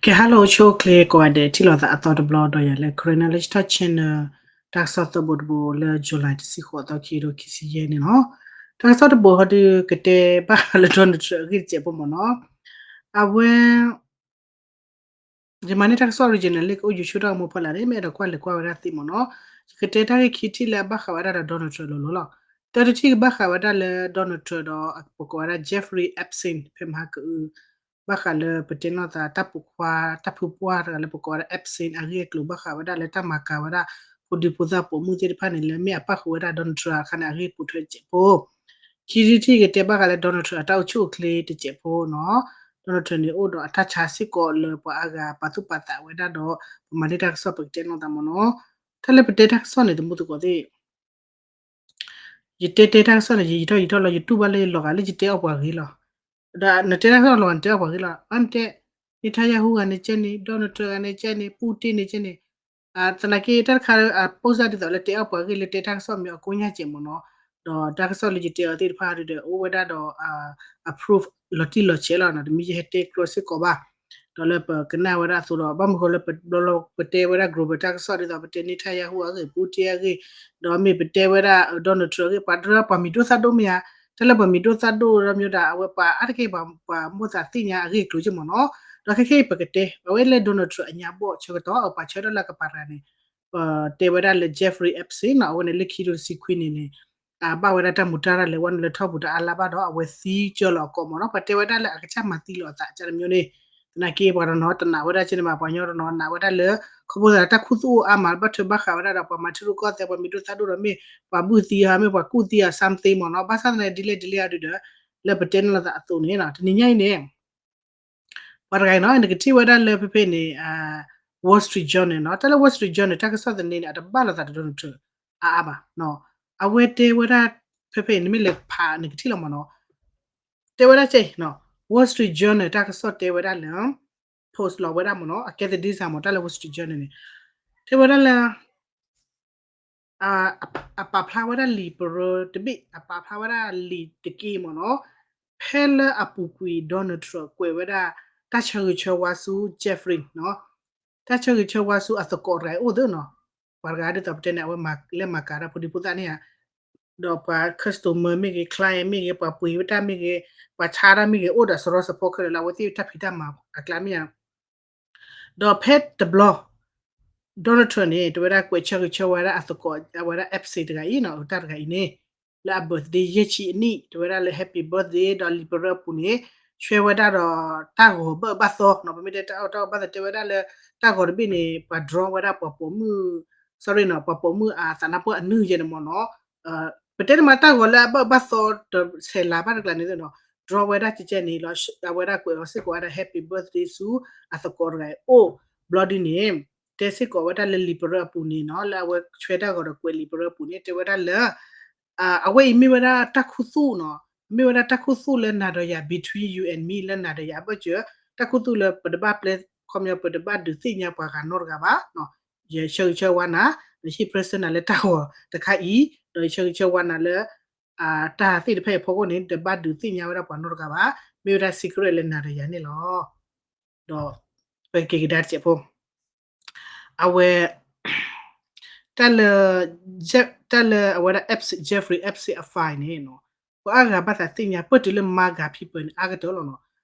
ကဲ hello ဆိၣ်ချ့ကိးဂၤဒဲး ထံၣ်လိာ်သးအသီတဘျီဒီးယၤလၢ Karen Knowledge Talk Channel တၢ်ကစီၣ်သၢဘိတဘိလၢ July တဆံဃိးသီ ခံကထိခံဆံယဲၢ်န့ၣ်လီၤ. တၢ်ကစီၣ်တဘိဟီဒုး ကတဲဘၣ်ဃးလၢ Donald Trump အဂ့ၢ်တစဲးဖိမ့ၢ်နီၤ. အဝဲ ယမၤန့ၢ်တၢ်ကစီၣ် original လၢကအိၣ် YouTube တၢ်ဂီၤမူဖီလာ်န့ၣ် မ့ၢ်အဲၣ်ဒိးကွၢ်လဲၤကွၢ်ဝဲဒၣ်သ့မ့ၢ်နီၤ. ယကတဲတၢ်ဂ့ၢ်ခံထံၣ်လၢအဘၣ်ဃးဝဲဒၣ်ဒီး Donald Trump လိၤလိၤလီၤ. တၢတထံၣ်ကဘၣ်ဃးဝဲဒၣ်လၢ Donald Trump ဒီးပကိးဝဲဒၣ် Jeffrey Epstein ဖဲမဟါကအု ဘၣ်ဃးလၢပတဲနီၢ်သး တၢ်ပိာ်ခွါ တၢ်ဖုပှၢ်တဂၤလၢပကိးဝဲဒၣ် Epstein အဂ့ၢ်အကျိၤ ဘၣ်ဃးဝဲဒၣ်လၢတၢ်မၤကၤဝဲဒၣ် ဖိဒံဖိသၣ်ပိာ်မုၣ်သ့ၣ်တဖၣ်န့ၣ် လၢမ့ၢ်အပၣ်ဃုာ်ဝဲဒၣ် Donald Trump အခါန့ၣ် အဂ့ၢ်ပိာ်ထွဲတစဲးဖိ. ခံထံၣ်တထံၣ်ကတဲဘၣ်ဃးလၢ Donald Trump အတၢ်အိၣ်ဆူၣ်အိၣ်ချ့တစဲးဖိနီၤ. Donald Trump န့ၣ် အိၣ်ဒီးအတၢ်ဆါစ့ၢ်ကီးလၢပှၤအါဂၤပာ်သူၣ်ပာ်သးဝဲဒၣ်ဒီး ပမၤန့ၢ်တၢ်ကစီၣ်ပကတဲနီၢ်သးမ့ၢ်နီၤ. တၢ်လၢပတဲတၢ်ကစီၣ်န့ၣ် သမူသကိးသ့ၣ် ယတဲတဲတၢ်ကစီၣ်န့ၣ် ယယံာ်ထီၣ်ယံာ်ထီၣ်လီၤ ယတူၢ်ဘၣ်လၢယလီၤဂာ်လၢယတဲအီၣ်ပှၤဂ့ၤလီၤ. ဒီးနတဲတၢ်ကစီၣ်လီၤ နတဲအီၣ်ပှၤဂ့ၤလီၤ အနတဲ Netanyahu ဂၤန့ၣ်ကဲန့ၣ် Donald Trump ဂၤန့ၣ်ကဲန့ၣ် Putin န့ၣ်ကဲန့ၣ် သနာ်က့တၢ်တခါ အပိၢ်စၢ်ဒ်သိးလၢတဲအီၣ်ပှၤဂ့ၢ်လၢတဲတၢ်ကစီၣ်မ့ၢ်အကိညၢ်စဲးမ့ၢ်နီၤ. ဒီးတၢ်ကစီၣ်လၢယတဲအီၤသ့ၣ်တဖၣ်ဒီး အိၣ်ဝဲဒၣ်ဒီး အ proof လီၤတံၢ်လီၤဆဲးလီၤနီၤ တမ့ၢ်ယဟဲတဲကျိစ့ၢ်ကီးဘၣ်. ဒီးလၢပကနၣ်ဝဲဒၣ်အသိးဒီး ဘၣ်မနုၤဃိလၢပတဲဝဲဒၣ် global တၢ်ကစီၣ်ဒ်သိး ပတဲ Netanyahu အဂ့ၢ် Putin အဂ့ၢ် ဒီးမ့ၢ်ပတဲဝဲဒၣ် Donald Trump အဂ့ၢ် ပှၤတရၢပှၤမံၤဒိၣ်သၣ်ဒိၣ်မ့ၢ်ဧါ, တၢ်လၢပှၤမံၤဒိၣ်သၣ်ဒိၣ်ဒီးမ့ၢ်ဒၣ် အဝဲပှၤအါတက့ၢ်ပှၤမိၣ်သးသ့ၣ်ညါအဂ့ၢ်အကျိၤက့မ့ၢ်နီၤ. ဒီးခဲခဲအံၤပကတဲ အဝဲလၢ Donald Trump အညါဘီၣ်ဆၢကတီၢ် ပှၤဆၢထၢၣ်လၢကပၤတဂၤန့ၣ် ပတဲဝဲဒၣ်လၢ Jeffrey Epstein နီၤ အဝဲန့ၣ်လၢခံကထိတဆံခွံန့ၣ်န့ၣ် ဘၣ်ဝဲဒၣ်တၢ်မူတၢ်ရၢ်လဲၤဝဲန့ၣ်လၢထီၣ်ပူၤတအါလါဘၣ်ဒီး အဝဲသံကၢလီၤအကိာ်မ့ၢ်နီၤ. ပှၤတဲဝဲဒၣ်လၢအကစၢ်မၤသံလီၤအသးကန့ၣ်မ့ၢ်န့ၣ် သနာ်က့ပှၤတနီၤတနာ်ဝဲဒၣ်ကန့ၣ်ဘၣ် ပှၤကညီတနီၤနာ်ဝဲဒၣ်လၢ ခီဖျိသးတၢ်ခူသူၣ်အိၣ်အါမး ဘၣ်ထွဲဘၣ်ဃးဝဲဒၣ်ဒီးပှၤမၤထံရူၢ်ကီၢ်သဲး ပှၤမံၤဒိၣ်သၣ်ဒိၣ်ဒီးမ့ၢ် ပှၤဘုၣ်သံဧါ မ့ၢ်ပှၤကူၣ်သံဧါ something မ့ၢ်နီၤ. ဘၣ်ဆၣ်သနာ်က့ဒ်လဲၣ်ဒ်လဲၣ်အဒုဒီး လၢပတဲန့ၣ်လိာ်သးအသိးန့ၣ် တနံၤညါအံၤန့ၣ် ပှၤတဂၤအံၤနီၤ နကထံၣ်ဝဲဒၣ်လၢဖဲဖဲန့ၣ် Wall Street Journal နီၤ တၢ်လၢ Wall Street Journal တၢ်ကစီၣ်သန့န့ၣ် အတဘၣ်လိာ်သးဒီး Donald Trump အါအါဘၣ်. အဝဲတဲဝဲဒၣ် ဖဲဖဲအံၤ နမ့ၢ်လဲၤဖး နကထံၣ်လီၤမ့ၢ်နီၤ. တဲဝဲဒၣ်ကဲအံၤ Wall Street Journal တၢ်ကစီၣ်တဲဝဲဒၣ်လၢ post လီၤဝဲဒၣ်မ့ၢ်နီၤ အကဲသဒံစၢ်မ့ၢ် တၢ်လၢ Wall Street Journal န့ၣ် တဲဝဲဒၣ်လၢ အပာ်ဖျါဝဲဒၣ်လံာ်ပရၢတဘ့ၣ် အပာ်ဖျါဝဲဒၣ်လံာ်တက့ၢ်မ့ၢ်နီၤ. ဖဲလၢအပူၤကွံာ် Donald Trump ကွဲးဝဲဒၣ် တၢ်ဆၢဂ့ၤဆၢဝါဆူ Jeffrey နီၤ တၢ်ဆၢဂ့ၤဆၢဝါဆူအသကိးတဂၤအံၤအိၣ်သ့နီၤ. ပှၤတဂၤဒ်သိးပတဲန့ၣ် အဝဲလဲၤမၤကၤတၢ်ဖိဒံဖိသၣ်န့ၣ်ဧါ ဒီးပှၤ customer မ့ၢ်ဂ့ၤ client မ့ၢ်ဂ့ၤ ပှၤပှ့ၤဝဲတၢ်မ့ၢ်ဂ့ၤ ပှၤဆါတၢ်မ့ၢ်ဂ့ၤ အိၣ်ဒီးစရီစဖီခဲလၢာ်လၢအဝဲသ့ၣ်တၢ်ဖံးတၢ်မၤအကျါမ့ၢ်ဧါ. ဒီးဖဲတဘျီ Donald Trump န့ၣ် တဲဝဲဒၣ်ကွဲးဆၢဂ့ၤဆၢဝါဒၣ်အသကိး အဝဲဒၣ် Epstein တဂၤအံၤနီၤ တၢ်တဂၤအံၤန့ၣ် လၢအ birthday ယဲၢ်ဆံအနံၣ် တဲဝဲဒၣ်လၢ happy birthday ဒီးလံာ်ပရၢအပူၤန့ၣ် ဆှၢဝဲဒၣ်ဒီးတၢ်ဂီၤဘၣ်ဘၣ်သီနီၤ ပမ့ၢ်တဲတၢ်အီၣ်တၢ်အီဘၣ်သီ တဲဝဲဒၣ်လၢ တၢ်ဂီၤတဘ့ၣ်န့ၣ် ပှၤ draw ဝဲဒၣ်ပှၤပိာ်မုၣ် sorry နီၤ ပှၤပိာ်မုၣ်အသးနါပှၢ်အနုၢ်ယဲၢ်န့ၣ်မ့ၢ်နီၤ. ပတဲတမးတၢ်ဂီၤလၢအဘၣ်ဘၣ်သီတဆဲးလၤဘၣ်တကျါန့ၣ်နီၤ draw ဝဲဒၣ်ကဲကဲန့ၣ်လီၤ အဝဲဒၣ်ကွဲးအီၤစ့ၢ်ကီးဝဲဒၣ် happy birthday ဆူအသကိးတဂၤအံၤအိၣ် ဘျီဒ်န့ၣ် တဲစ့ၢ်ကီးဝဲဒၣ်လၢလံာ်ပရၢအပူၤန့ၣ်နီၤ လၢအဝဲဆှၢတၢ်ဂီၤဒီးကွဲးလံာ်ပရၢအပူၤန့ၣ် တဲဝဲဒၣ်လၢ အဝဲအံၤမ့ၢ်ဝဲဒၣ်တၢ်ခူသူၣ်နီၤ မ့ၢ်ဝဲဒၣ်တၢ်ခူသူၣ်လၢနၤဒီးယၤ between you and me လၢနၤဒီးယၤအဘၢၣ်စၢၤ တၢ်ခူသူၣ်လၢပတဘၣ်ပျဲ ခီပညီပတဘၣ်ဒုးသ့ၣ်ညါပှၤဂၤနီတဂၤဘၣ် ယဆၢဂ့ၤဆၢဝါနၤ ယဟ့ၣ် present နၤလၢတၢ်ဂီၤတခါအံၤ ဒီးယဆၢဂ့ၤဆၢဝါနၤလၢ တၢ်သ့ၣ်တဖၣ်အံၤအဖီခိၣ်န့ၣ် တဘၣ်ဒုးသ့ၣ်ညါဝဲဒၣ်ပှၤနီတဂၤဘၣ် မ့ၢ်ဝဲဒၣ် secret လၢနၤဒီးယၤန့ၣ်လီၤ. ဒီးပက့ၤကဒါတစဲးဖိ အဝဲ တၢ်လၢ တၢ်လၢအဝဲဒၣ် Epstein Jeffrey Epstein အ file န့ၣ်နီၤ ပှၤအါဂၤဘၣ်သးသ့ၣ်ညါ ပၢၢ်တုၤလၢ MAGA people န့ၣ် အါကတၢၢ်လီၤနီၤ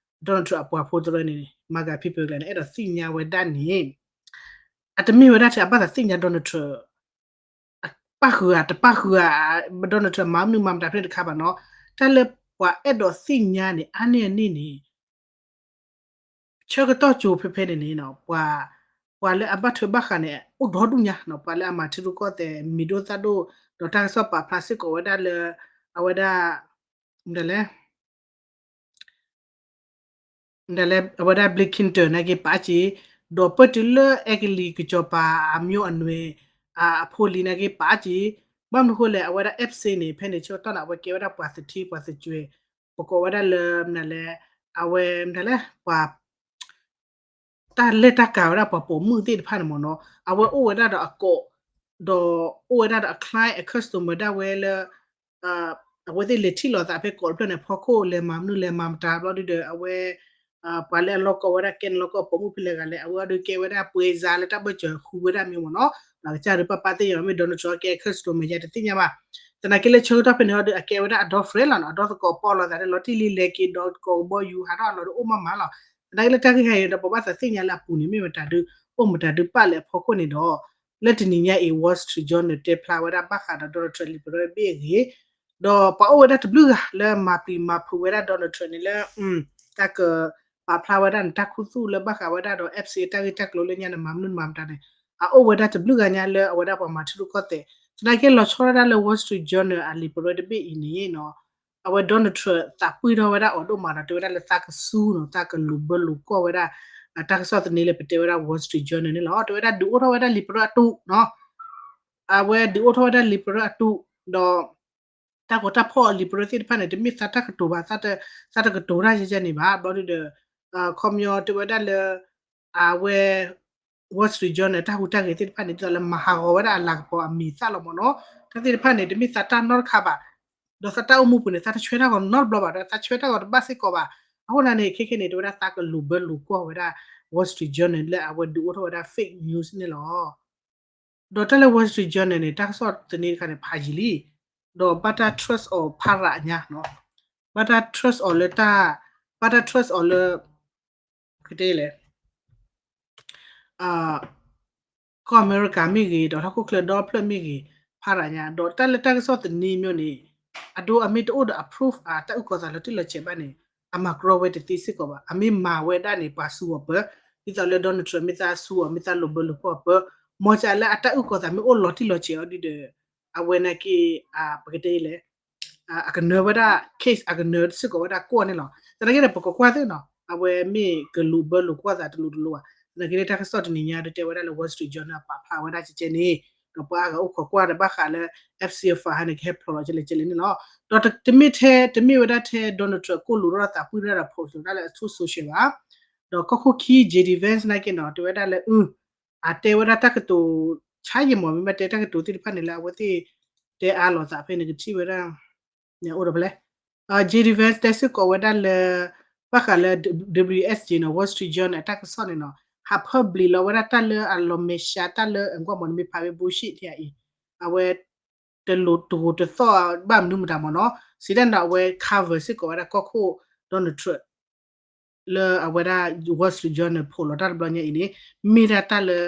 Donald Trump အပှၤဖိတရၢန့ၣ် MAGA people ကျါန့ၣ် အဲၣ်ဒိးသ့ၣ်ညါဝဲဒၣ်န့ၣ် အတမ့ၢ်ဝဲဒၣ်ထဲအဘၣ်သးသ့ၣ်ညါ Donald Trump ပၣ်ဃုာ်ဧါ တပၣ်ဃုာ်ဧါ Donald Trump မၤမနုၤမၤမတၤဖဲန့ၣ်တခါဘၣ်နီၤ တၢ်လၢပှၤအဲၣ်ဒိးသ့ၣ်ညါန့ၣ် အါန့ၢ်အန့ၣ်န့ၣ် ဆၢကတီၢ်ကၠိဖဲဖဲန့ၣ်န့ၣ်နီၤ ပှၤ ပှၤလၢအဘၣ်ထွဲဘၣ်ဃးန့ၣ် အိၣ်ဒီဒူၣ်ညါနီၤ ပှၤလၢအမၤထံရူၢ်ကီၢ်သဲး မံၤဒိၣ်သၣ်ဒိၣ် ဒီးတၢ်ကစီၣ်ပာ်ဖျါစ့ၢ်ကီးဝဲဒၣ်လၢ အဝဲဒၣ် မတၤလဲၣ် မတၤလဲၣ် အဝဲဒၣ် Bill Clinton နာ်က့ပာ်က့ၤ ဒီးပၢၢ်တုၤလၢအဲကလံးကစီၤပၤအမျိုးအနွယ် အဖိလံၤနာ်က့ပာ်က့ၤ ဘၣ်မနုၤဃိလဲၣ် အဝဲဒၣ် Epstein န့ၣ် ဖဲန့ၣ်ဆၢကတီၢ်န့ၣ် အဝဲကဲဝဲဒၣ်ပှၤသထ့ပှၤသကွဲၤ ပကိးဝဲဒၣ်လၢ မတၤလဲၣ် အဝဲ မတၤလဲၣ် ပှၤ တၢ်လဲၢ်တၢ်ကၤဝဲဒၣ်ပှၤပိာ်မုၣ်သ့ၣ်တဖၣ်န့ၣ်မ့ၢ်နီၤ အဝဲအိၣ်ဝဲဒၣ်ဒီးအကိး ဒီးအိၣ်ဝဲဒၣ်ဒီးအ client အ customer ဒၣ်ဝဲလၢ အဝဲသ့ၣ်လဲၤထံၣ်လိာ်သးဖဲကိးတဖျၢၣ်န့ၣ် အဖီခိၣ်လဲၤမၤမနုၤလဲၤမၤမတၤဘျီဒုဒီး အဝဲ ပှၤလၢအလီၢ်ကီၢ်ဝဲဒၣ် ကဲန့ၣ်လီၢ်ကီၢ်ပိာ်မုၣ်ဖဲလဲၣ်ဂၤလဲၣ် အဝဲအီၤဒုးကဲဝဲဒၣ်ပှဲၤစါလၢတၢ်ဘၢၣ်စၢၤဃုဝဲဒၣ်မ့ၢ်မ့ၢ်နီၤ, ဒီးကစၢ်ဒုးပၢ်ပၢ်သ့ၣ်ညါမ့ၢ် Donald Trump ကဲခဲစတိၤမဲာ်ညါတသ့ၣ်ညါဘၣ်. သနာ်က့လၢဆၢကတီၢ်ဖဲန့ၣ်အီၤဒုး အကဲဝဲဒၣ်အဒီ friend လီၤနီၤ, အဒီသကိးပီၢ်လိာ်သးလၢလီၤတံၢ်လံ လဲၤက့ၤဒီးကိးကဘီယူၤ ဟးထီၣ်အလီၢ်ဒီးအိၣ်မးမးလီၤ. သနာ်က့လၢတၢ်ဂ့ၢ်ဟဲအံၤဒီး ပဘၣ်သးသ့ၣ်ညါလၢအပူၤန့ၣ် မ့ၢ်မတၤဒုးအိၣ်မတၤဒုးပာ်လၢအဖီခိၣ်န့ၣ်ဒီး လၢတနံၤညါအံၤ Wall Street Journal တဲဖျါဝဲဒၣ်ဘၣ်ဃးဒီး Donald Trump လံာ်ပရၢဘ့ၣ်အဂ့ၢ်, ဒီးပှၤအိၣ်ဝဲဒၣ်တဘျုးဂၤလၢမၤပျံၤမၤဖုးဝဲဒၣ် Donald Trump န့ၣ်လၢ တၢ်ကပာ်ဖျါဝဲဒၣ်န့ၣ် တၢ်ခူသူၣ်လၢဘၣ်ဃးဝဲဒၣ်ဒီး Epstein တၢ်ဂ့ၢ်တၢ်ကျိၤလၢညါန့ၣ် မၤမနုၤမၤမတၤန့ၣ် အအိၣ်ဝဲဒၣ်တဘျုးဂၤညါလၢအဝဲဒၣ်ပှၤမၤထံရူၢ်ကီၢ်သဲး, သနာ်က့လီၤဆီဒၣ်တၢ်လၢ Wall Street Journal အလံာ်ပရၢတဘ့ၣ်အံၤန့ၣ်နီၤ, အဝဲ Donald Trump သးပှၢ်ထီၣ်ဝဲဒၣ်အီၤဒိၣ်မးဒီး တဲဝဲဒၣ်လၢသးကဆူနီၤ သးကလူၤဘၢလူၤကွီၢ်ဝဲဒၣ် တၢ်ကစီၣ်သန့လၢပတဲဝဲဒၣ် Wall Street Journal န့ၣ်လီၤ. တဲဝဲဒၣ်ဒုးအိၣ်ထီၣ်ဝဲဒၣ်လံာ်ပရၢအတူးနီၤ, အဝဲဒုးအိၣ်ထီၣ်ဝဲဒၣ်လံာ်ပရၢအတူး ဒီး တၢ်ဂီၤတၢ်ဖီၣ်အလံာ်ပရၢသ့ၣ်တဖၣ်န့ၣ် တမ့ၢ်သးတၢ်ကတိၤဘၣ်, သးတကတိၤတၢ်ယဲယဲန့ၣ်ဘၣ်. ဘျီဒုဒီး ခီပညီတဲဝဲဒၣ်လၢ အဝဲ Wall Street Journal တၢ်ဟူးတၢ်ဂဲၤသ့ၣ်တဖၣ်န့ၣ် ဒ်သိးလၢမၤဟးဂီၤဝဲဒၣ်အလၤကပီၤအမံၤသၣ်လီၤမ့ၢ်နီၤ. တၢ်သ့ၣ်တဖၣ်န့ၣ် တမ့ၢ်သးတၢ်နီတခါဘၣ်, ဒီးသးတၢ်အိၣ်မူပူၤန့ၣ် သးတဆှၢတၢ်ဂီၤနီတဘျီဘၣ်, ဒီးသးဆှၢတၢ်ဂီၤတဘၣ်စ့ၢ်ကီးဘၣ်. အဃိန့ၣ်န့ၣ် ခဲခဲန့ၣ် တဲဝဲဒၣ်သးကလူၤဘၢလူၤကွီၢ်ဝဲဒၣ် Wall Street Journal လၢအဝဲဒုးအိၣ်ထီၣ်ဝဲဒၣ် fake news န့ၣ်လီၤ. ဒီးတၢ်လၢ Wall Street Journal န့ၣ် တၢ်ကစီၣ်သန့တခါန့ၣ် ဖးယံာ်လံ, ဒီးဘၣ်တၢ် trust အီၤဖးရးညါနီၤ, ဘၣ်တၢ် trust အီၤလၢတၢ်, ဘၣ်တၢ် trust အီၤလၢ ကတဲလဲၣ် ကီၢ်အမဲရကၤမ့ၢ်ဂ့ၤ ဒီးဟီၣ်ခိၣ်ချၢဒီဖျၢၣ်မ့ၢ်ဂ့ၤ ဖးရးညါ, ဒီးတၢ်လၢတၢ်ကစီၣ်သန့မ့ၢ်န့ၣ် အဒိအမ့ၢ်တအိၣ်ဒီး approve အတၢ်အုၣ်ကီၤသးလီၤတံၢ်လီၤဆဲးဘၣ်န့ၣ် အမၤကြီဝဲတသ့စ့ၢ်ကီးဘၣ်. အမ့ၢ်မၤဝဲဒၣ်န့ၣ် ပှၤစူၤအီၤပၢ, ဒ်သိးလၢ Donald Trump မ့ၢ်သးစူၤအီၤ မ့ၢ်သးလူၤဘၢလူၤကွီၢ်အီၤပၢ, မ်ကလၢအတၢ်အုၣ်ကီၤသးမ့ၢ်အိၣ်လီၤတံၢ်လီၤဆဲးအီၤဒုဒီး အဝဲနာ်က့ ပကတဲလဲၣ် အကနၢၤဝဲဒၣ် case အကနၢၤစ့ၢ်ကီးဝဲဒၣ်ကွီၢ်န့ၣ်လီၤ. သနာ်က့ဒီး ပကကွၢ်သ့ၣ်နီၤ အဝဲမ့ၢ်ကလူၤဘၢလူၤကွီၢ်သးတလိၤတလိၤဘၣ်. သနာ်က့လၢတၢ်ကစီၣ်တနံၤညါဒုတဲဝဲဒၣ်လၢ Wall Street Journal ပာ်ဖျါဝဲဒၣ်ကဲကဲန့ၣ်, ဒီးပှၤအါဂၤအိၣ်ခိးကွၢ်ဒီးဘၣ်ဃးလၢ Epstein file ဟါန့ၣ် ကဟဲဖျိးလီၤကလဲၣ်ကလဲၣ်န့ၣ်လီၤ. ဒီးတမ့ၢ်ထဲ တမ့ၢ်ဝဲဒၣ်ထဲ Donald Trump ကိၣ်လူၤထီၣ်သးပှၢ်တၢ်ဒီး post လီၤဒၣ်လၢအ social ဘၣ်. ဒီးကီၢ်ခိၣ်ခံ J D Vance နာ်က့နီၤ တဲဝဲဒၣ်လၢ အ အတဲဝဲဒၣ်တၢ်ကတိၤ ဆါယံာ်မး မ့ၢ်ဘၣ်တဲတၢ်ကတိၤသ့ၣ်တဖၣ်န့ၣ်လၢအဝဲသ့ၣ် တဲအါလိာ်သးဖဲန့ၣ် ကထံၣ်ဝဲဒၣ် အိၣ်ဒီးဖဲလဲၣ်, J D Vance တဲစ့ၢ်ကီးဝဲဒၣ်လၢ ဘၣ်ဃးလၢ W S J နီၤ Wall Street Journal အတၢ်ကစီၣ်န့ၣ်နီၤ ဟး public လီၤဝဲဒၣ်တၢ်လၢအလီၤမဲာ်ဆှး တၢ်လၢအကွၢ်မီၤန့ၣ် မ့ၢ်ဖးဝဲ bullshit ထံအံၤ အဝဲ တလိၤတဂိာ်တသီၣ်ဘၣ်မနုၤမတၤမ့ၢ်နီၤ, စံးတၢ်န့ၣ်ဒီး အဝဲ cover စ့ၢ်ကီးဝဲဒၣ်ကီၢ်ခိၣ် Donald Trump လၢအဝဲဒၣ် Wall Street Journal ဖိးလီၤတၢ်တဘျီညါအံၤန့ၣ် မ့ၢ်ဒၣ်တၢ်လၢ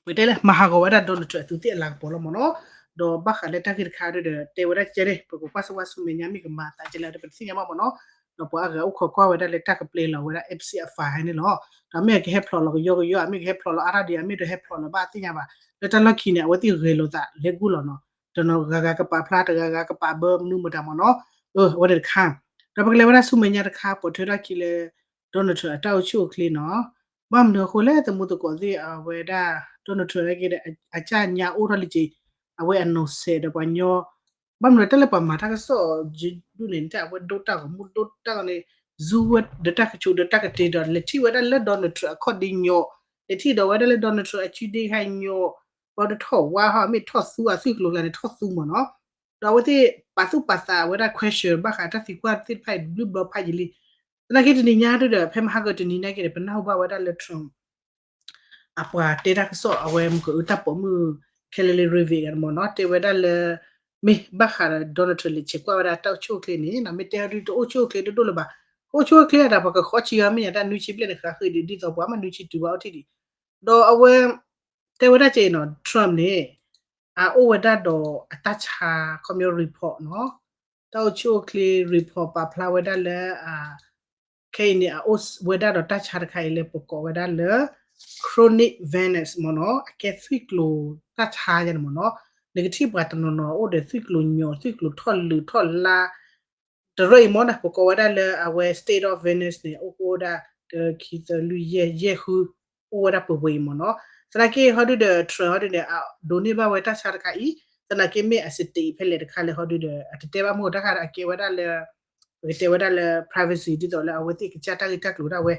ပတဲလၢမၤဟးဂီၤဝဲဒၣ် Donald Trump အသူးသ့ၣ်အလၤကပီၤလီၤမ့ၢ်နီၤ. ဒီးဘၣ်ဃးလၢတၢ်ဂ့ၢ်တခါဒီး တဲဝဲဒၣ်ကဲန့ၣ် ပကကွၢ်စ့ၢ်ကွၢ်ဆူမဲာ်ညါ မ့ၢ်ကမၤသးကဲလဲၣ်ဒီး ပတသ့ၣ်ညါဘၣ်မ့ၢ်နီၤ. ဒီးပှၤအါဂၤအိၣ်ခိးကွၢ်ဝဲဒၣ်လၢတၢ်ကပျဲလီၤဝဲဒၣ် Epstein file န့ၣ်လီၤ. ဒီးမ့ၢ်အကဟဲဖျိးလီၤကယီကယီ အမ့ၢ်ကဟဲဖျိးလီၤအါထီၣ်ဒံး အမ့ၢ်တဟဲဖျိးလီၤဘၣ်သ့ၣ်ညါဘၣ်. လၢတၢ်လီၢ်ခံန့ၣ် အဝဲသ့ၣ်ဂဲၤလိာ်သးလဲၤကူၣ်လီၤနီၤ. တနီၤဂၤဂၤကပာ်ဖျါ တဂၤဂၤကပာ်ဘၢမနုၤမတၤမ့ၢ်နီၤ. အဝဲန့ၣ်တခါ ဒီးပကလဲၤဝဲဒၣ်ဆူမဲာ်ညါတခါ ပိာ်ထွဲထီၣ်ခံလၢ Donald Trump အတၢ်အိၣ်ဆူၣ်အိၣ်ချ့နီၤ. ဘၣ်မနုၤအဃိလဲၣ် သမူသကိးသ့ၣ်အဝဲဒၣ် Donald Trump နာ်က့ဒီး အကၢ်ညါအိၣ်ထီၣ်လံက့ၤ အဝဲအနီၢ်ဆဲးဒီးပှၤညီ ဘၣ်မနုၤတၢ်လၢပှၤမၤတၢ်ကစီၣ်ဒ်န့ၣ် တၢ်အဝဲဒိတၢ်ဂီၤမူဒိတၢ်ဂီၤန့ၣ် ဇူဝဲဒီးတၢ်ကဆူးဒီးတၢ်ကတ့ၤဒီး လဲၤထံၣ်ဝဲဒၣ်လၢ Donald Trump အခီၣ်ဒ့ညီ လဲၤထံၣ်ဒီးဝဲဒၣ်လၢ Donald Trump အစုဒ့ခါညီ ဘၣ်တထီၣ်ဝါဟီၣ် မ့ၢ်ထီၣ်သူအသွံၣ်ကျိၤကျါန့ၣ် ထီၣ်သူမ့ၢ်နီၤ. ဒီးအဝဲသ့ၣ်ပာ်သူၣ်ပာ်သးဝဲဒၣ် question ဘၣ်ဃးတၢ်သံကွၢ်သ့ၣ်တဖၣ်အံၤ တဘျုးဘျီဖးယံာ်လံ. သနာ်က့တနံၤညါဒုဒီး ဖဲမဟါကတနံၤနာ်က့ဒီး ပနၢ်ဟူဘၣ်ဝဲဒၣ်လၢ Trump အပှၤတဲတၢ်ကစီၣ် အဝဲမုၢ်ကအုတၢ်ပိာ်မုၣ် Karoline Leavitt မ့ၢ်နီၤ တဲဝဲဒၣ်လၢ မ့ၢ်ဘၣ်ဃးဒီး Donald Trump လဲၤဆဲးကွၢ်ဝဲဒၣ်တၢ်အိၣ်ဆူၣ်အိၣ်ချ့န့ၣ် မ့ၢ်တဲအီၤဒုတအိၣ်ဆူၣ်အိၣ်ချ့ဒိၣ်ဒိၣ်လၢၤဘၣ်. အိၣ်ဆူၣ်အိၣ်ချ့အတၢ်ပှၤကဃီဆံးအီၤ မ့ၢ်ညါတၢ်နွံဆံဘျဲၣ်န့ၣ် ဃးဃ့ဒံးဒ်သိးပှၤမ့ၢ်နွံဆံတုၤဘၣ်အိၣ်ထံၣ်ဒံး. ဒီးအဝဲ တဲဝဲဒၣ်က့နီၤ Trump န့ၣ် အအိၣ်ဝဲဒၣ်ဒီးအတၢ်ဆါ ခီပညီ report နီၤ တၢ်အိၣ်ဆူၣ်အိၣ်ချ့ report ပာ်ဖျါဝဲဒၣ်လၢ ခဲအံၤန့ၣ် အအိၣ်ဝဲဒၣ်ဒီးတၢ်ဆါတခါအံၤလၢပကိးဝဲဒၣ်လၢ chronic venous မ့ၢ်နီၤ အကဲသွံၣ်ကျိၤတၢ်ဆါယါန့ၣ်မ့ၢ်နီၤ. နကထံၣ်ပှၤတနီၤနီၤအိၣ်ဒီးသွံၣ်ကျိၤညီ သွံၣ်ကျိၤထီၣ်လုးထီၣ်လါ တရၢအံၤမ့ၢ်နီၤ ပကိးဝဲဒၣ်လၢအဝဲ state of venous န့ၣ် အိၣ်ကအိၣ်ဒၣ် တၢ ခံ သၢ လွံၢ် ယဲၢ် ယဲၢ် ဃု အိၣ်ဝဲဒၣ်ပှဲၤပှဲၤအံၤမ့ၢ်နီၤ. သနာ်က့ဟီဒုဒီး Trump ဟီဒုန့ၣ် အဒိးန့ၢ်ဘၣ်ဝဲတၢ်ဆါတခါအံၤ သနာ်က့မ့ၢ်အ state ဖဲလဲၣ်တခါလဲၣ်ဟီဒုဒီး အတတဲဘၣ်မ့ၢ်တၢ်ခါဒီးအကဲဝဲဒၣ်လၢ ပကတဲဝဲဒၣ်လၢ privacy ဒ်သိးလၢအဝဲသ့ၣ်ကစၢ်တၢ်ဂ့ၢ်တၢ်ကျိၤဒၣ်ဝဲ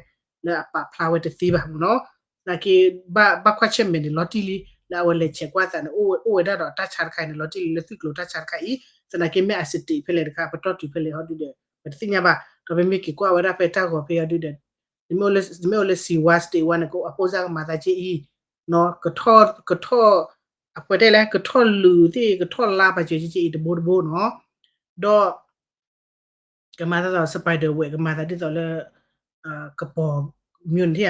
လၢအပာ်ဖျါဝဲတသ့ဘၣ်မ့ၢ်နီၤ. သနာ်က့ ဘၣ်ကွၢ်ဆၢၣ်မဲာ်န့ၣ် လီၤတံၢ်လံ လၢအဝဲလဲၤဆဲးကွၢ်သးန့ၣ် အိၣ်ဝဲဒၣ်ဒီးတၢ်ဆါတခါအံၤန့ၣ် လီၤတံၢ်လံလၢသွံၣ်ကျိၤတၢ်ဆါတခါအံၤ သနာ်က့မ့ၢ်အ state ဖဲလဲၣ်တခါ ပတီၢ်တုၤဖဲလဲၣ်ဟီဒုဒီး ပတသ့ၣ်ညါဘၣ်. ဒီးပမ့ၢ်က့ၤကွၢ်ဝဲဒၣ်ဖဲတၢ်ဂီၤဖဲအံၤဒုဒီး နမ့ၢ်အိၣ်လၢ စံးဝါ state one န့ၣ် အပိၢ်စၢ်ကမၤသးကဲအံၤ နီၤ ကထီၣ် ကထီၣ် အပှဲၤတဲလဲၣ် ကထီၣ်လုာ်သ့ၣ် ကထီၣ်လါပာ်စၢၤကဲအံၤတဘိတဘိနီၤ ဒီး ကမၤသးသိး spider web ကမၤသးဒ်သိးလၢ ကပီၤ မြို့ န့ၣ်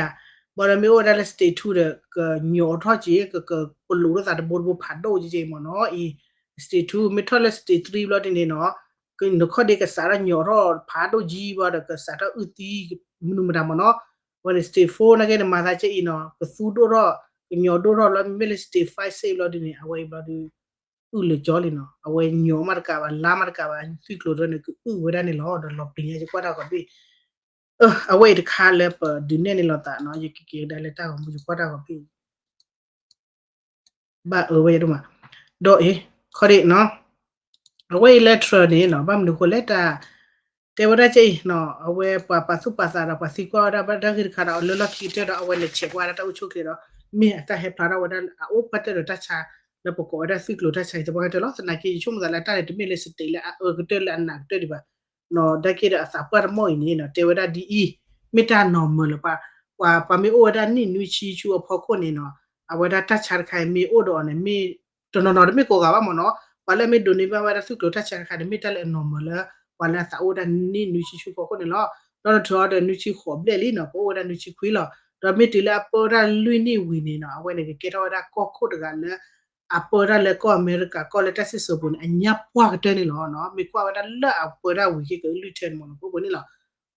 ဧါ, ဘၣ်ဒီးမ့ၢ်အိၣ်ဝဲဒၣ်လၢ state two ဒီး ကညီးထီၣ်က့ၤ ကကပလိာ်ထီၣ်သးတဘိတဘိဖးဒိၣ်က့ၤက့ၤမ့ၢ်နီၤ အံၤ state two မ့ၢ်ထီၣ်လၢ state three ဘျီဒ်န့ၣ်နီၤ နခီၣ်ဒ့ကစးထီၣ်ညီးထီၣ်ဖးဒိၣ်ကံဘျီဒီး ကစးထီၣ်အုၣ်သံ မနုၤမတၤမ့ၢ်နီၤ, အဝဲန့ၣ် state four နာ်က့န့ၣ် မၤသးကဲအံၤနီၤ ကသူဒိၣ်ထီၣ် ကညီးဒိၣ်ထီၣ်လီၤ မ့မ့ၢ်လၢ state five six ဘျီဒ်န့ၣ် အဝဲအံၤဘျီဒ် အုၣ်လၢာ်ကၠီလံနီၤ အဝဲညီးမးတကးဘၣ် လါမးတကးဘၣ် သွံၣ်ကျိၤတဖၣ်န့ၣ် ကအုၣ်ဝဲဒၣ်န့ၣ်လီၤ ဒီးလီၤပျံၤညါ ယကွၢ်တၢ်ဂီၤဘ့ၣ် အဝဲအံၤတခါလၢပဒုးနဲၣ်န့ၣ်လီၤသးနီၤ ယကက့ၤဒၣ်လၢတၢ်ဂီၤမူ ယကွၢ်တၢ်ဂီၤဘ့ၣ် ဘၣ်အၢဝဲဒိၣ်မး, ဒီးအံၤ ခီဒ့နီၤ အဝဲအံၤလၢ Trump န့ၣ်နီၤ ဘၣ်မနုၤဃိလဲၣ်တၢ် တဲဝဲဒၣ်ကဲအံၤနီၤ အဝဲပှၤပာ်သူၣ်ပာ်သးဒီးပှၤသံကွၢ်ဝဲဒၣ်ဘၣ်တၢ်ဂ့ၢ်တခါဒီး အလၢလီၢ်ခံကတၢၢ်ဒီး အဝဲလဲၤဆဲးကွၢ်ဝဲဒၣ်တၢ်အိၣ်ဆူၣ်အိၣ်ချ့ဒီး မ့ၢ်အတၢ်ဟဲဖျါထီၣ်ဝဲဒၣ်အအိၣ်ဖဲတၢၢ်ဒီးတၢ်ဆါ လၢပကိးဝဲဒၣ်သွံၣ်ကျိၤတၢ်ဆါအံၤသပှၢ်ကတၢၢ်လီၤ. သနာ်က့ ယဆိကမိၣ်သးလၢတၢ်န့ၣ် တမ့ၢ်လၢ state လၢအအၢကတၢၢ်လၢအနးကတၢၢ်ဒံးဘၣ် နီၤ ဒၣ်က့ဒီးအသးပှၢ်တမီၢ်အံၤန့ၣ်နီၤ တဲဝဲဒၣ်ဒ်အံၤ မ့ၢ်တၢ် normal လၢၤ ပှၤ ပှၤမ့ၢ်အိၣ်ဝဲဒၣ်နံၣ်နွံဆံဆူအဖီခိၣ်န့ၣ်နီၤ အဝဲဒၣ်တၢ်ဆါတခါအံၤမ့ၢ်အိၣ်ဒီးအီၤန့ၣ် မ့ၢ်တနီၤနီၤတမ့ၢ်ကိးဂၤဘၣ်မ့ၢ်နီၤ ပှၤလၢအမ့ၢ်ဒိးန့ၢ်ဘၣ်ဝဲဒၣ်သွံၣ်ကျိၤတၢ်ဆါတခါန့ၣ် မ့ၢ်တၢ်လၢအ normal လၢ ပှၤလၢအသးအိၣ်ဝဲဒၣ်နံၣ်နွံဆံဆူဖီခိၣ်န့ၣ်လီၤ. Donald Trump ဒီးနွံဆံဃိးဘျဲၣ်လံနီၤ ကအိၣ်ဝဲဒၣ်နွံဆံခွံလီၤ. ဒီးမ့ၢ်တုၤလၢအပၢတၢ်လွံၢ်နံၣ်ဝံၤန့ၣ်နီၤ အဝဲန့ၣ်ကကဲထီၣ်ဝဲဒၣ်ကီၢ်ခိၣ်တဂၤလၢ အပၢတၢ်လၢကီၢ်အမဲရကၤကီၢ်လၢတၢ်စံၣ်စိၤပူၤန့ၣ် အညါပှၢ်ကတၢၢ်န့ၣ်လီၤ. မ့ၢ်ကွၢ်ဝဲဒၣ်လၢအပၢတၢ်ဝံၤက့ၤကအလုၢ်ထၢန့ၣ်မ့ၢ်နီၤ ကအိၣ်ဘၣ်န့ၣ်လီၤ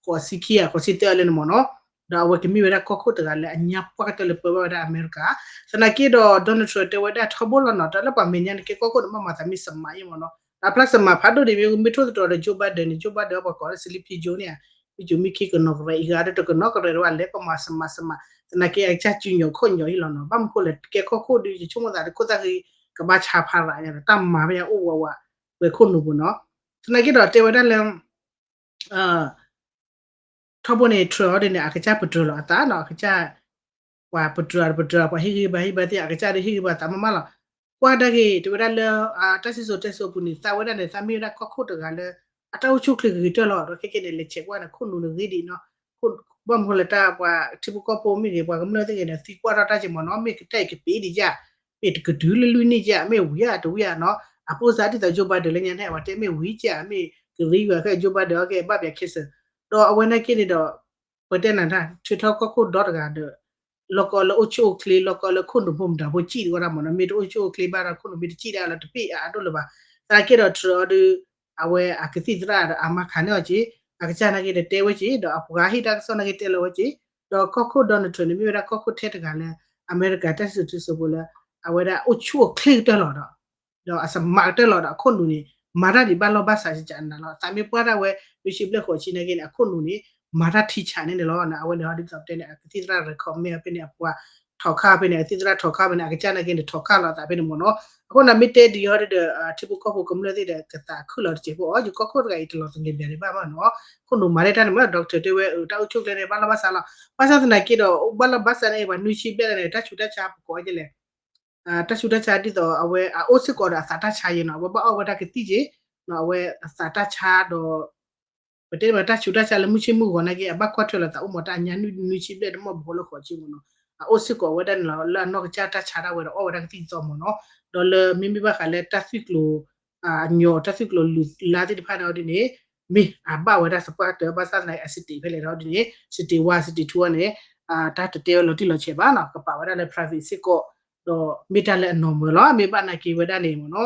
ဃိးဆံခံဧါ ဃိးဆံသၢလၢန့ၣ်မ့ၢ်နီၤ ဒီးအဝဲကမ့ၢ်ဝဲဒၣ်ကီၢ်ခိၣ်တဂၤလၢအညါပှၢ်ကတၢၢ်လၢပၢဘၣ်ဝဲဒၣ်အမဲရကၤ သနာ်က့ဒီး Donald Trump တဲဝဲဒၣ်ထီဘိလီၤနီၤ တၢ်လၢပှၤမဲာ်ညါန့ၣ်ကဲကီၢ်ခိၣ်န့ၣ် ဘၣ်မၤသးမ့ၢ်စမးအံၤမ့ၢ်နီၤ တၢ်ဖျါစမးဖးဒိၣ်ဒံးမ့ၢ်မ့ၢ်ထိၣ်သတြီၤဒီး Joe Biden န့ၣ် Joe Biden ပှၤကိးလၢ Sleepy Joe န့ၣ်ဧါ မ့ၢ်ကၠူၤမ့ၢ်ခံကနီၤကရဲအံၤဂၤဒီးတကနီၤကရဲဒီး အလဲၤကီၢ်မၤစမးစမး သနာ်က့အကစၢ်စုညီၤခီၣ်ညီၤအံၤလီၤနီၤ ဘၣ်မနုၤဃိလဲၣ် ကဲကီၢ်ခိၣ်ဒီး ယဆိကမိၣ်သးတခိၣ်သၣ်ဃံ ကဘၣ်ဆါဖးရၤညါဒီး တၢ်မၤမ့ၢ်ညါအိၣ်ဝးဝး ဝဲခိၣ်နူာ်ပူၤနီၤ သနာ်က့ဒီးတဲဝဲဒၣ်လၢ ထီဘိန့ၣ် Trump အီၤဒ်န့ၣ် အကစၢ်ပတြၢၤလီၤအသးနီၤ အကစၢ် ပှၤပတြၢၤပတြၢၤ ပှၤဟ့ၣ်ဂံၢ်ဘါဟ့ၣ်ဘါသ့ၣ် အကစၢ်ဒီးဟ့ၣ်ဂံၢ်ဘါသးမးမးလီၤ. ကွၢ်ဒၣ်က့ၤ တဲဝဲဒၣ်လၢ တၢ်စံၣ်စိၤတဲစိၤပူၤန့ၣ် သးဝဲဒၣ်န့ၣ် သးမ့ၢ်ဝဲဒၣ်ကီၢ်ခိၣ်တဂၤလၢ အတၢ်အိၣ်ဆူၣ်အိၣ်ချ့ဂ့ၤကတၢၢ်လီၤ. ဒီးခဲကနံၣ်န့ၣ် လဲၤဆဲးကွၢ်န့ၣ် ခိၣ်နူာ်န့ၣ်ဂ့ၤဒံးနီၤ ဘၣ်မနုၤဃိလဲၣ် တၢ်ပှၤထံဖိကီၢ်ဖိမ့ၢ်ဂ့ၤ ပှၤကမျၢၢ်သ့ၣ်ဂ့ၤန့ၣ် သံကွၢ်ထီၣ်တၢ်က့ၤမ့ၢ်နီၤ မ့ၢ်ကတၢၢ်အံၤကပ့ၤဒံးဧါ မ့ၢ်တကတုၤလၢလွံၢ်နံၣ်ဧါ မ့ၢ်ဝံၤဧါတဝံၤဧါနီၤ အပိၢ်စၢ်ဒ်သိး Joe Biden လၢညါန့ၣ် အဝဲတဲမ့ၢ်ဝံၤကဧါ မ့ၢ်ကရံဝဲခဲ Joe Biden အီၤကဲဘၣ်ပၠး cancer ဒီးအဝဲနာ်က့န့ၣ်ဒီး ပတဲနၤတၢ် ထုးထီၣ်ကီၢ်ခိၣ်ဒီတဂၤဒီး လီၢ်ကီၢ်လၢအိၣ်ဆူၣ်အိၣ်ချ့ လီၢ်ကီၢ်လၢခိၣ်နူာ်ဖိမတၤဖိစံၣ်တဝဲဒၣ်မ့ၢ်နီၤ မ့ၢ်တအိၣ်ဆူၣ်အိၣ်ချ့ဘၣ်ဒီး ခိၣ်နူာ်မ့ၢ်တစံၣ်ဒၣ်လီၤ တပ့ၢ်အါအါဒိၣ်လၢၤဘၣ်. သနာ်က့ဒီး Trump အီၤဒီး အဝဲအကသံၣ်သရၣ်ဒီးအမါခးန့ၢ်အီၤက့ၤ အကစၢ်နာ်က့ဒီးတဲဝဲက့ၤ ဒီးအပှၤဟ့ၣ်တၢ်ကစီၣ်နာ်က့တဲလီၤဝဲက့ၤ ဒီးကီၢ်ခိၣ် Donald Trump န့ၣ် မ့ၢ်ဝဲဒၣ်ကီၢ်ခိၣ်ထဲတဂၤလၢ အမဲရကၤတၢ်စံၣ်စိၤတဲစိၤဖိလၢ အဝဲဒၣ်အိၣ်ဆူၣ်အိၣ်ချ့ကတၢၢ်လီၤဒီး ဒီးအစမးကတၢၢ်လီၤဒီးအခိၣ်နူာ်န့ၣ် မၤတၢ်ဒံးဘၣ်လီၢ်ဘၣ်စးကကနၤလီၤ. သးမ့ၢ်ပှၢ်ဒၣ်ဝဲ နွံဆံဘျဲၣ်ဃိးဆံနာ်က့န့ၣ် အခိၣ်နူာ်န့ၣ် မၤတၢ်ထံဆးန့ၣ်န့ၣ်လီၤ. အဝဲန့ၣ်ဟီဒ်သိးပတဲန့ၣ် အကသံၣ်သရၣ် recommend ဖဲန့ၣ် အပှၤ ထီၣ်ခါဖဲန့ၣ် အကသံၣ်သရၣ်ထီၣ်ခါဖဲန့ၣ် အကစၢ်နာ်က့န့ၣ် ထီၣ်ခါလီၤအသးဖဲန့ၣ်မ့ၢ်နီၤ. အဃိန့ၣ်မ့ၢ်တဲဒ်အံၤဟီဒ်ဒီး ထံဖိကီၢ်ဖိကမျၢၢ်သ့ၣ်ဒီး ကသးခုလီၤတစဲးဖိအီၤ ယကီၢ်ခိၣ်တဂၤအံၤတလီၤသန့ၤဘၣ်ဒံးဘၣ်မ့ၢ်နီၤ. ခိၣ်နူာ်မၤဒၣ်တၢ်န့ၣ်မ့ၢ် doctor တဲဝဲ တၢ်အိၣ်ဆူၣ်အိၣ်ချ့န့ၣ် ဘၣ်လီၢ်ဘၣ်စးလီၤ. ဘၣ်ဆၣ်သနာ်က့ဒီး ဘၣ်လီၢ်ဘၣ်စးန့ၣ် ပှၤနွံဆံဘျဲၣ်န့ၣ် တၢ်ဆူးတၢ်ဆါပကိးဝဲဒ်လဲၣ် တၢ်ဆူးတၢ်ဆါဒ်သိး အဝဲအအိၣ်စ့ၢ်ကီးဒီးအသးတၢ်ဆါယဲနီၤ အဝဲဘၣ်အီၣ်ဝဲတၢ်ကသံၣ်က့ၤ အဝဲအသးတၢ်ဆါဒီး ပတဲမ့ၢ်တၢ်ဆူးတၢ်ဆါလၢမုၢ်ဆ့ၣ်မုၢ်ဂီၤနာ်က့ အဘၣ်ကွၢ်ထွဲလီၤသးအိၣ်မ့ၢ်တၢ်အညါနွံဆံဘျဲၣ်တမီၢ်ဘၣ်ဃိလၢဃိးဆံမ့ၢ်နီၤ အအိၣ်စ့ၢ်ကီးဝဲဒၣ်န့ၣ်လီၤ လၢအနီၢ်ကစၢ်တၢ်ဆါဒၣ်ဝဲဒီးအီၣ်ဝဲဒၣ်ကသံၣ်သီမ့ၢ်နီၤ ဒီးလၢမ့မ့ၢ်ဘၣ်ဃးလၢတၢ်သွံၣ်ကျိၤ အညီတၢ်သွံၣ်ကျိၤလုၢ်လါသ့ၣ်တဖၣ်န့ၣ်အီၤဒ်န့ၣ် မ့ၢ်အဘၣ်ဝဲဒၣ်သပှၢ်တၢၢ်ဘၣ်ဆၣ်သနာ်က့ အ state ဖဲလဲၣ်ဒီးဒ်န့ၣ် state one state two န့ၣ် တၢ်တတဲဝဲလီၤတံၢ်လီၤဆဲးဘၣ်နီၤ ကပာ်ဝဲဒၣ်လၢ private စ့ၢ်ကီး ဒီးမ့ၢ်တၢ်လၢအ normal လီၤ မ့ၢ်ဘၣ်နာ်က့ဝဲဒၣ်န့ၣ်မ့ၢ်နီၤ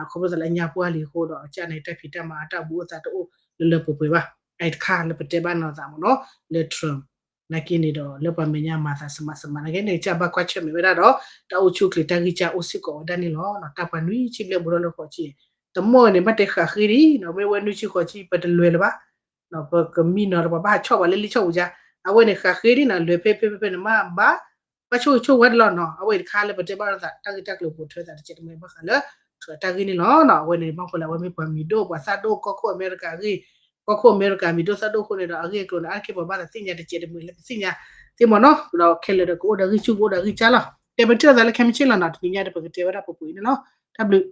ခီဖျိသးလၢအညါပှၢ်လံအဃိဒီး အကစၢ်န့ၣ် တၢ်ဖံးတၢ်မၤအတၢ်အိၣ်ဘူးအိၣ်သးတအိၣ်လၢလၢပှဲၤပှဲၤဘၣ် အအံၤတခါလၢပတဲဘၣ်နီၤသးမ့ၢ်နီၤ လၢ Trump နာ်က့န့ၣ်ဒီး လၢပှၤမဲာ်ညါမၤသးစမးစမးနာ်က့န့ၣ် ကစၢ်ဘၣ်ကွၢ်ဆၢၣ်မဲာ်ဝဲဒၣ်ဒီး တၢ်အိၣ်ဆူၣ်အိၣ်ချ့တၢ်ဂံၢ်စၢ်အိၣ်စ့ၢ်ကီးဝဲဒၣ်န့ၣ်လီၤ တၢ်ပှၤနွံဆံဘျဲၣ်ဘူးထီၣ်လၢဃိးဆံ တမီၢ်န့ၣ် ဘၣ်တဲဃးဃ့ဒံးနီၤ မ့ၢ်ဝဲနွံဆံဃိးဆံ ပတလဲၤလၢၤဘၣ် ပကမံနီၤဒီးပှၤဘၣ်ဟးဆီၣ်ပှၤလၢလံာ်ဆီၣ်ပူၤကါ အဝဲန့ၣ်ဃးဃ့ဒံးနီၤ လဲၤဖဲဖဲဖဲဖဲန့ၣ်မ့ၢ်ဘၣ် ဘၣ်ဆိၣ်ဂ့ၤဆိၣ်ဝါတလီၤနီၤ အဝဲအံၤတခါလၢပတဲဘၣ်လိာ်သး တၢ်ဂ့ၢ်တၢ်ကျိၤပိာ်ထွဲသးတကဲးတမှဲၤဘၣ်ဃးလၢ တၢ်ဂ့ၢ်န့ၣ်လီၤနီၤ အဝဲန့ၣ် ဘၣ်ဃိလၢအဝဲမ့ၢ်ပှၤမံၤဒိၣ်ပှၤသၣ်ဒိၣ်ကီၢ်ခိၣ်အမဲရကၤအဂ့ၢ် ကီၢ်ခိၣ်အမဲရကၤမံၤဒိၣ်သၣ်ဒိၣ်အဃိန့ၣ်ဒီး အဂ့ၢ်အကျိၤန့ၣ် အါတက့ၢ်ပှၤဘၣ်သးသ့ၣ်ညါတကဲးတမှဲၤလၢပသ့ၣ်ညါသ့မ့ၢ်နီၤ ဒီးခဲလၢာ်ဒီးကအိၣ်ဒီးဂံၢ်ဆူၣ်ကအိၣ်ဒီးဂံၢ်စၢ်လီၤ တဲပထံၣ်လိာ်သးလၢခဲမုၢ်ဆ့ၣ်လီၤနီၤ တနံၤညါဒီးပကတဲဝဲဒၣ်ပပှ့ၤန့ၣ်လီၤ တၢ်ဘျုး